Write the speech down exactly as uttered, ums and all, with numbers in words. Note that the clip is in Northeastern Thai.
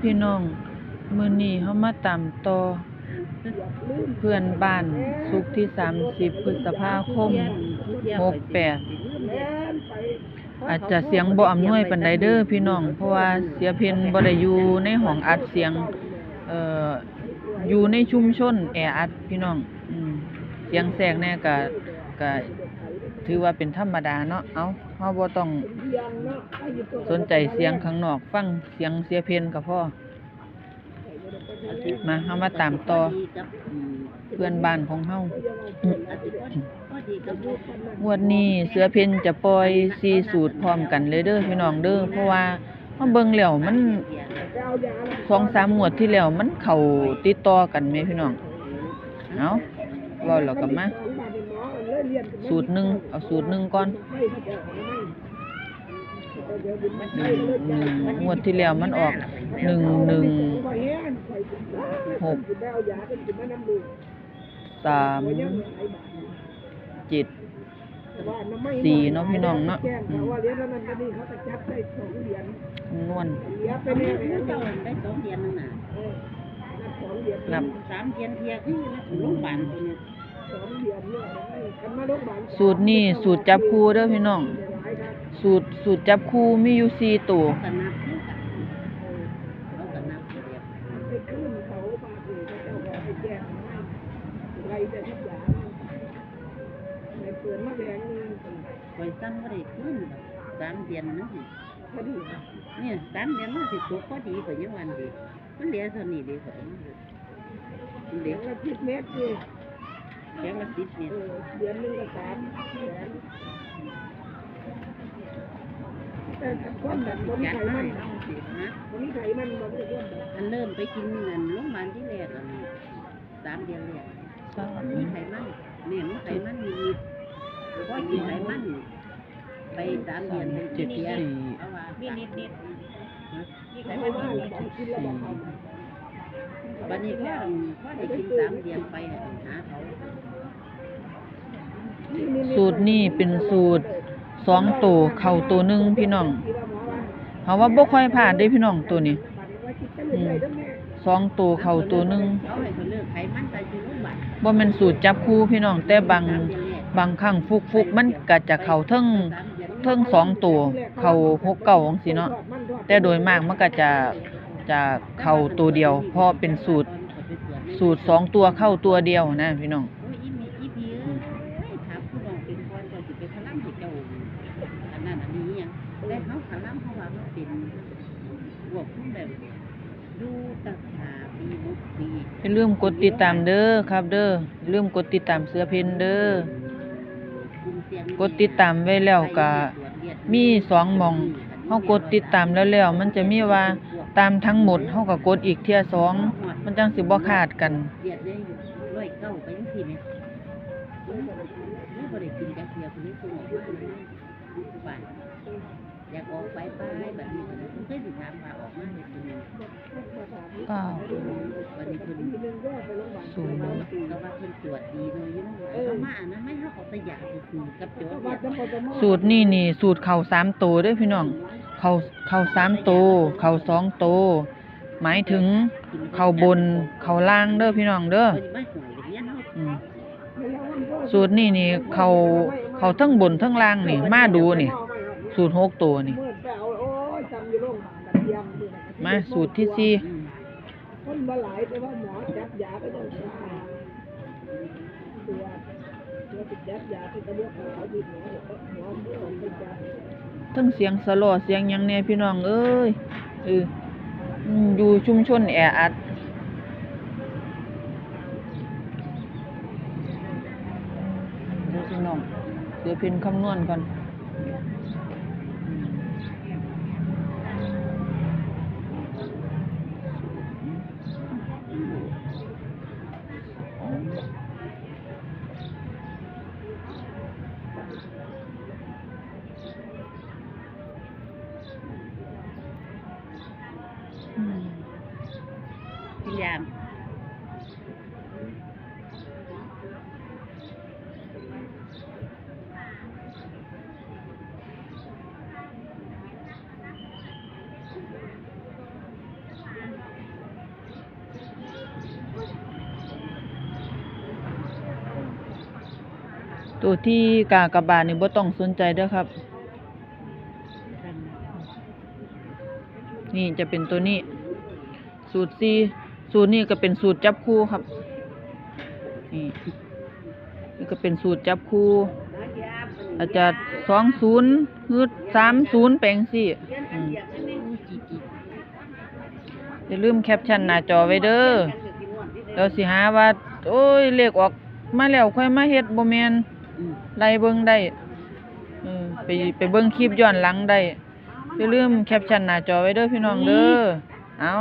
พี่น้อง มื้อนี้เฮามาตามต่อ เพื่อนบ้าน ศุกร์ที่สามสิบพฤษภาคมหกแปด อาจจะเสียงบ่อำนวยปานใดเด้อพี่น้อง เพราะว่าเสียเพ็ญบ่ได้อยู่ในห้องอัดเสียง เอ่อ อยู่ในชุมชนแออัดพี่น้อง อืม เสียงแทรกแหน่ก็ ก็ถือว่าเป็นธรรมดาเนาะ เอ้า เฮาบ่ต้องสนใจเสียงข้างนอก ฟังเสียงเสียเพ็ญก็พอ มา เฮามาตามต่อ เพื่อนบ้านของเฮา งวดนี้เสียเพ็ญจะปล่อยสี่สูตรพร้อมกันเลยเด้อพี่น้องเด้อ เพราะว่ามาเบิ่งแล้วมัน สองสามงวดที่แล้วมันเข้าติดต่อกันแหมพี่น้อง เอ้า เว้าแล้วก็มา สูตรหนึ่ง เอาสูตรหนึ่งก่อน หนึ่ง หนึ่ง งวดที่แล้วมันออก หนึ่ง หนึ่ง หก สาม เจ็ด สี่ เนาะพี่น้องเนาะ อืม คำนวณ เจ้าได้สองเดือนนึงน่ะ นับ สามเดือนเทียคืออยู่ในโรงพยาบาลตัวนี้ สูตรนี้สูตรจับคู่เด้อพี่น้อง สูตร สูตรจับคู่มีอยู่สี่ตัว เขาก็นับคือกัน เขาก็นับคือเดียว ไปคืนเขาบาดนี้เขาเจ้าก็เอาไปแจ้งให้ ไล่แต่ทุกอย่าง ไปเปิดมาแดงหนึ่ง ข่อยสั่งบ่ได้คืนดอก สามเดือนมันสิ พอดี เนี่ย สามเดือนมันสิตกพอดี ข่อยยังว่าดี มันเหลือเท่านี้เด้ ข่อยเอามาเฮ็ด มันเหลือ แผงละสิบเมตรสิ แผงละสิบเมตร เออ เดือนหนึ่งก็สามแผง แต่คนแบบบ่มีไขมัน จัดมาให้เฮาสิ ฮะ บ่มีไขมัน บ่มีอ้วนแบบ อันเริ่มไปกินอันโรงพยาบาลที่แรกอัน สามเดือนแรก สาม มีไขมัน แม่มีไขมันนิดๆ พอกินไขมัน ไปสามเดือนเป็น เจ็ด เสีย สี่ เพราะว่า มีนิดๆ ฮะ มีไขมันนิดๆ สี่ บัดนี้พอ พอได้กินสามเดือนไปหาเขา สูตรนี้เป็นสูตรสองตัว เข้าตัวหนึ่งพี่น้อง เฮาว่าบ่ค่อยพลาดเด้พี่น้องตัวนี้ อืม สองตัวเข้าตัวหนึ่ง เขาให้เขาเลิกไขมันไปอยู่โรงพยาบาล บ่แม่นสูตรจับคู่พี่น้อง แต่บาง บางครั้งฟุกๆ มันก็จะเข้าเทิง เทิงสองตัว เข้าหกเก้าจังซี้เนาะ แต่โดยมากมันก็จะ จะเข้าตัวเดียว เพราะเป็นสูตร สูตรสองตัวเข้าตัวเดียวนะพี่น้อง โอ้ย อีหมี อีพีเอ้ย ถามผู้น้องเป็นก่อน เจ้าสิไปคลำให้เจ้า อันนั้นอันนี้อิหยัง แต่เฮาคลำเพราะว่ามันเป็นพวกผู้แบบอยู่ตั้งห้าปี หกปี อย่าลืมกดติดตามเด้อครับเด้อ อย่าลืมกดติดตามเสือเพ็ญเด้อ กลุ่มเสี่ยง กดติดตามไว้แล้วก็ มีสองหม่อง เฮากดติดตามแล้วแล้ว มันจะมีว่าตามทั้งหมด เฮาก็กดอีกเทื่อสอง มันจั่งสิบ่ขาดกัน เวียดได้ร้อยเก้าไปจังซี่แหม มันบ่ได้กินจักเทื่อ คนนี้ส่งออกมาเลย บ้าน อยากออกไปไป บัดนี้ก็เลยเพิ่นเคยสิถามว่าออกมาเฮ็ดจั่งใด เก้า บัดนี้เพิ่น ศูนย์ ก็ว่าเพิ่นตรวจดีเนาะ อยู่โรงพยาบาล เออ เขามาอนามัย เฮาเอาแต่ยาซื่อๆ กับจดเนี่ย สูตรนี่นี่ สูตรเข้าสามตัวเด้อพี่น้อง เข้า เข้าสามตัว เข้าสองตัว หมายถึงเข้าบน เข้าล่างเด้อพี่น้องเด้อ เพิ่นมาหวยกันเนี่ยเนาะ อืม สูตรนี่นี่ เข้า เข้าทั้งบนทั้งล่างนี่ มาดูนี่ สูตรหกตัวนี่ มาสูตรที่สี่ อืม คนบ่หลาย แต่ว่าหมอจับยาก็ยังช้า ตัว ตัวไปจับยาที่ตำรวจเขาเอาอยู่หมอ หมอบ่ไปจับ ทั้งเสียงสะหลอเสียงหยังแหน่พี่น้องเอ้ย เออ อืม อยู่ชุมชนแออัด เดี๋ยวพี่น้อง เดี๋ยวเพิ่นคำนวณก่อน อืม กินยาม อื ตัวที่กากบาทนี่บ่ต้องสนใจเด้อครับ นี่จะเป็นตัวนี้ สูตรสี่ สูตรนี้ก็เป็นสูตรจับคู่ครับ นี่ นี่ก็เป็นสูตรจับคู่ อาจจะสองศูนย์หรือสามศูนย์แปลงสี่อืม อย่าลืมแคปชั่นหน้าจอไว้เด้อ เดี๋ยวสิหาว่า โอ้ย เลขออกมาแล้วค่อยมาเฮ็ด บ่แม่น อืม ไล่เบิ่งได้ เออ ไป ไปเบิ่งคลิปย้อนหลังได้ อย่าลืมแคปชั่นหน้าจอไว้เด้อพี่น้องเด้อ เอา